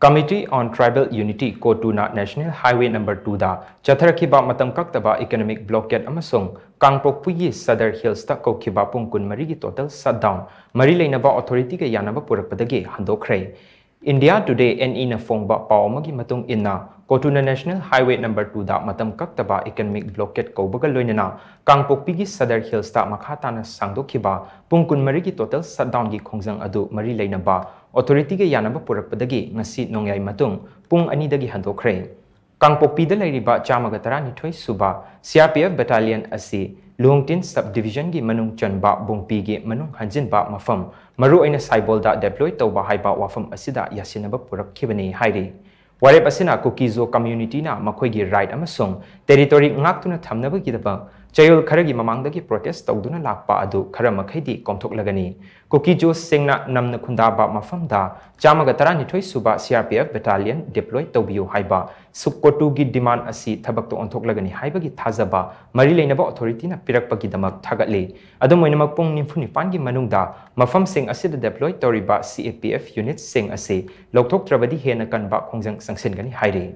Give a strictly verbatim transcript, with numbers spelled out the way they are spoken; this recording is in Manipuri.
Committee on Tribal Unity, COTUꯅ National Highway Number Twoꯗ ꯆꯠꯊꯔꯛꯈꯤꯕ ꯃꯇꯝ ꯀꯛꯇꯕ economic blockade ꯑꯃꯁꯨꯡ ꯀꯥꯡꯄꯣꯛꯄꯤꯒꯤ Sadar Hillsꯇ ꯀꯧꯈꯤꯕ ꯄꯨꯡ ꯀꯨꯟꯃꯔꯤꯒꯤ total shutdown ꯃꯔꯤ ꯂꯩꯅꯕ authorityꯒ ꯌꯥꯅꯕ ꯄꯨꯔꯛꯄꯗꯒꯤ ꯍꯟꯗꯣꯛꯈ꯭ꯔꯦ꯫ India Today, NEꯅ ꯐꯣꯡꯕ ꯄꯥꯎ ꯑꯃꯒꯤ ꯃꯇꯨꯡ ꯏꯟꯅ, COTUꯅ National Highway Number Twoꯗ ꯃꯇꯝ ꯀꯛꯇꯕ economic blockade ꯀꯧꯕꯒ ꯂꯣꯏꯅꯅ ꯀꯥꯡꯄꯣꯛꯄꯤꯒꯤ Sadar Hillsꯇ ꯃꯈꯥ ꯇꯥꯅ ꯁꯥꯡꯗꯣꯛꯈꯤꯕ ꯄꯨꯡ ꯀꯨꯟꯃꯔꯤꯒꯤ total shutdownꯒꯤ ꯈꯣꯡꯖꯪ ꯑꯗꯨ ꯃꯔꯤ ꯂꯩꯅꯕ authorityꯒ ꯌꯥꯅꯕ ꯄꯨꯔꯛꯄꯗꯒꯤ ꯉꯁꯤ ꯅꯣꯡꯌꯥꯏ ꯃꯇꯨꯡ ꯄꯨꯡ ꯑꯅꯤꯗꯒꯤ ꯍꯟꯗꯣꯛꯈ꯭ꯔꯦ꯫ ꯀꯥꯡꯄꯣꯛꯄꯤꯗ ꯂꯩꯔꯤꯕ ꯆꯥꯝꯃꯒ ꯇꯔꯥꯅꯤꯊꯣꯏ ꯁꯨꯕ CRPF battalion ꯑꯁꯤ ꯂꯨꯍꯣꯡꯇꯤꯟ sub divisionꯒꯤ ꯃꯅꯨꯡ ꯆꯟꯕ ꯕꯨꯡꯄꯤꯒꯤ ꯃꯅꯨꯡ ꯍꯟꯖꯤꯟꯕ ꯃꯐꯝ, ꯃꯔꯨꯑꯣꯏꯅ ꯁꯥꯏꯕꯣꯜꯗ deploy ꯇꯧꯕ ꯍꯥꯏꯕ ꯋꯥꯐꯝ ꯑꯁꯤꯗ ꯌꯥꯁꯤꯟꯅꯕ ꯄꯨꯔꯛꯈꯤꯕꯅꯤ ꯍꯥꯏꯔꯤ꯫ ꯋꯥꯔꯦꯞ ꯑꯁꯤꯅ ꯀꯨꯀꯤ-ꯖꯣ communityꯅ ꯃꯈꯣꯏꯒꯤ right ꯑꯃꯁꯨꯡ territory ꯉꯥꯛꯇꯨꯅ ꯊꯝꯅꯕꯒꯤꯗꯃꯛ ꯆꯌꯣꯜ ꯈꯔꯒꯤ ꯃꯃꯥꯡꯗꯒꯤ protest ꯇꯧꯗꯨꯅ ꯂꯥꯛꯄ ꯑꯗꯨ ꯈꯔ ꯃꯈꯩꯗꯤ ꯀꯣꯝꯊꯣꯛꯂꯒꯅꯤ꯫ ꯀꯨꯀꯤ-ꯖꯣꯁꯤꯡꯅ ꯅꯝꯅ ꯈꯨꯟꯗꯥꯕ ꯃꯐꯝꯗ ꯆꯥꯝꯃꯒ ꯇꯔꯥꯅꯤꯊꯣꯏ ꯁꯨꯕ CRPF battalion deploy ꯇꯧꯕꯤꯌꯨ ꯍꯥꯏꯕ ꯁꯨꯛ-COTUꯒꯤ demand ꯑꯁꯤ ꯊꯕꯛꯇ ꯑꯣꯟꯊꯣꯛꯂꯒꯅꯤ ꯍꯥꯏꯕꯒꯤ ꯊꯥꯖꯕ ꯃꯔꯤ ꯂꯩꯅꯕ authorityꯅ ꯄꯤꯔꯛꯄꯒꯤꯗꯃꯛ ꯊꯥꯒꯠꯂꯤ꯫ ꯑꯗꯨꯝ ꯑꯣꯏꯅꯃꯛ, ꯄꯨꯡ ꯅꯤꯐꯨ ꯅꯤꯄꯥꯟꯒꯤ ꯃꯅꯨꯡꯗ ꯃꯐꯝꯁꯤꯡ ꯑꯁꯤꯗ deploy ꯇꯧꯔꯤꯕ CAPF unitꯁꯤꯡ ꯑꯁꯤ ꯂꯧꯊꯣꯛꯇ꯭ꯔꯕꯗꯤ ꯍꯦꯟꯅ ꯀꯟꯕ ꯈꯣꯡꯖꯪ ꯆꯪꯁꯤꯟꯒꯅꯤ ꯍꯥꯏꯔꯤ꯫